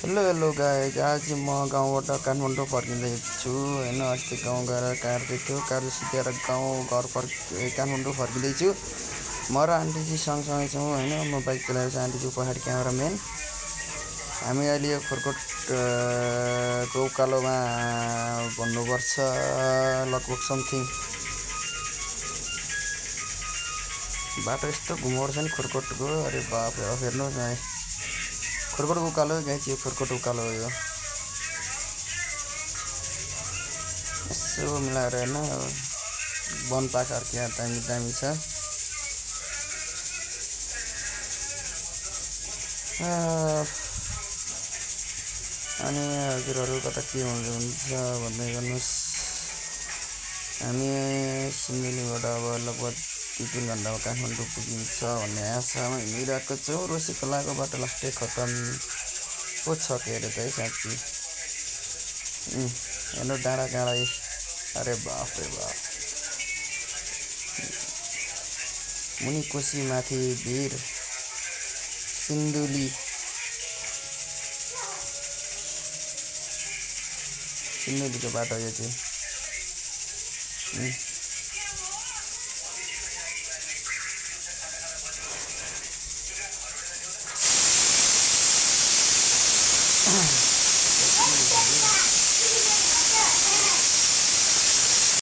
Hello hello guys, आज म गाउँबाट काठमाडौँ फर्किँदैछु होइन। अस्ति गाउँ गएर कार्य थियो, कार्य सिकेर घर काठमाडौँ फर्किँदैछु। म र आन्टीजी सँगसँगै छौँ होइन। म बाइक चलाएर चाहिँ आन्टीजी पछाडि क्यामेराम्यान। हामी अहिले यो खोरकोटको उकालोमा भन्नुपर्छ लगभग समथिङ। बाटो यस्तो घुमाउरो छ नि खोरकोटको, अरे बाप रे। अब हेर्नुहोस् न, खोरकोट उकालो गाइज, यो खोरकोट उकालो हो। यो यसो मिलाएर हेर्न, वनपाखा क्या दामी दामी छ। अनि हजुरहरू कता के हुन्छ भन्दै गर्नुहोस्। हामी सिन्धुलीबाट अब लगभग 2-3 घन्टामा काठमाडौँ पुगिन्छ भन्ने आशामा हिँडिरहेको छौँ। रोसी खोलाको बाटो लास्टै खतम पो छ के अरे त है साँच्ची। हेर्नु डाँडा काँडा, अरे बाफ रे बाफ। मुनि कोशी माथि भिर सिन्धुलीको बाटो यो चाहिँ।